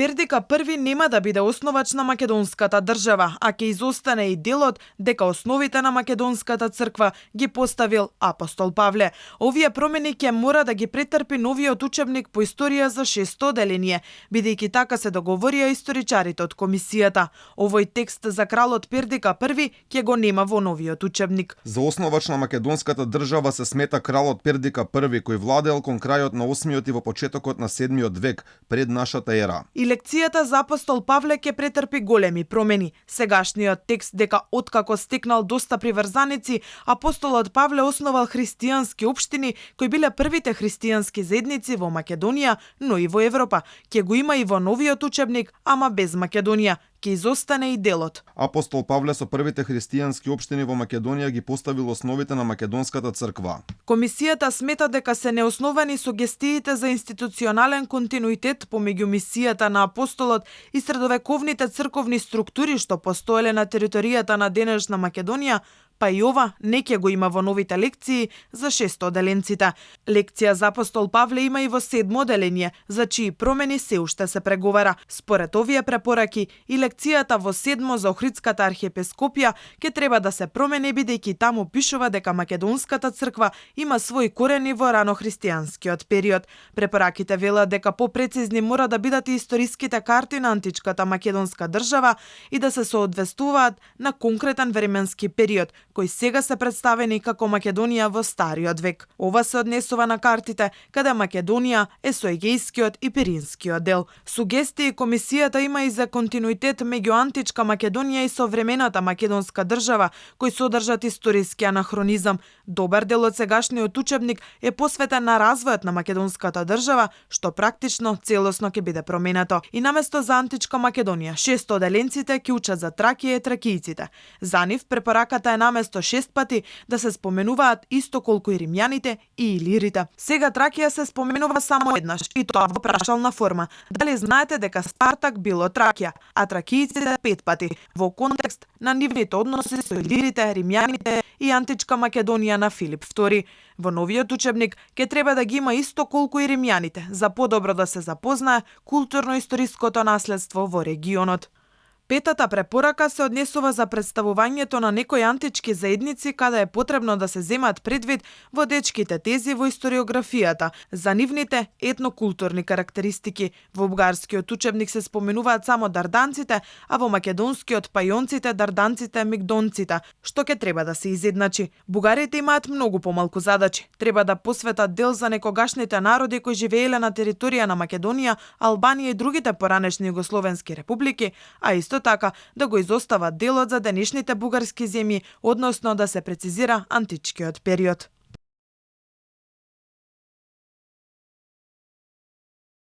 Пердика први нема да биде основач на македонската држава, а ќе изостане и делот дека основите на македонската црква ги поставил апостол Павле. Овие промени ќе мора да ги претрпи новиот учебник по историја за 600 оделение, бидејќи така се договорија историчарите од комисијата. Овој текст за кралот Пердика први ќе го нема во новиот учебник. За основач на македонската држава се смета кралот Пердика први, кој владеел кон крајот на 8-миот и во почетокот на 7-миот век пред нашата ера. И лекцијата за апостол Павле ќе претрпи големи промени. Сегашниот текст дека откако стекнал доста приврзаници, апостолот Павле основал христијански општини кои биле првите христијански заедници во Македонија, но и во Европа. Ќе го има и во новиот учебник, ама без Македонија. Ќе изостане и делот. Апостол Павле со првите христијански општини во Македонија ги поставил основите на македонската црква. Комисијата смета дека се неосновани сугестиите за институционален континуитет помеѓу мисијата на апостолот и средовековните црковни структури што постоеле на територијата на денешна Македонија, па и ова не ќе го има во новите лекции за 600 оделенците. Лекција за апостол Павле има и во 7 оделение, за чии промени се уште се преговара. Според овие препораки и лекцијата во 7 за Охридската архиепископија ќе треба да се промени бидејќи таму пишува дека македонската црква има свои корени во ранохристијанскиот период. Препораките велат дека попрецизни мора да бидат и историските карти на античката македонска држава и да се соодветствуваат на конкретен временски период, кои сега се представени како Македонија во Стариот век. Ова се однесува на картите каде Македонија е со егејскиот и пиринскиот дел. Сугестии комисијата има и за континуитет меѓу античка Македонија и современата македонска држава, кои содржат историски анахронизам. Добар дел од сегашниот учебник е посветен на развојот на македонската држава, што практично целосно ќе биде променето. И наместо за античка Македонија, 600 оделенците ќе учат за Тракија и тракијците. За нив препораката е наместо 6 пати да се споменуваат исто колку и римјаните и илирите. Сега Тракија се споменува само еднаш и тоа во прашална форма. Дали знаете дека Спартак било Тракија, а тракијците 5 пати во контекст на нивните односи со илирите, римјаните и античка Македонија на Филип II. Во новиот учебник ќе треба да ги има исто колку и римјаните, за подобро да се запознае културно-историското наследство во регионот. Петата препорака се однесува за представувањето на некои антички заедници каде е потребно да се земат предвид водечките тези во историографијата за нивните етнокултурни карактеристики. Во бугарскиот учебник се споменуваат само дарданците, а во македонскиот пајонците, дарданците, мигдонците, што ќе треба да се изедначи. Бугарите имаат многу помалку задачи. Треба да посветат дел за некогашните народи кои живееле на територија на Македонија, Албанија и другите поранешни југословенски републики, а исто така да го изостават делот за денешните бугарски земји, односно да се прецизира античкиот период.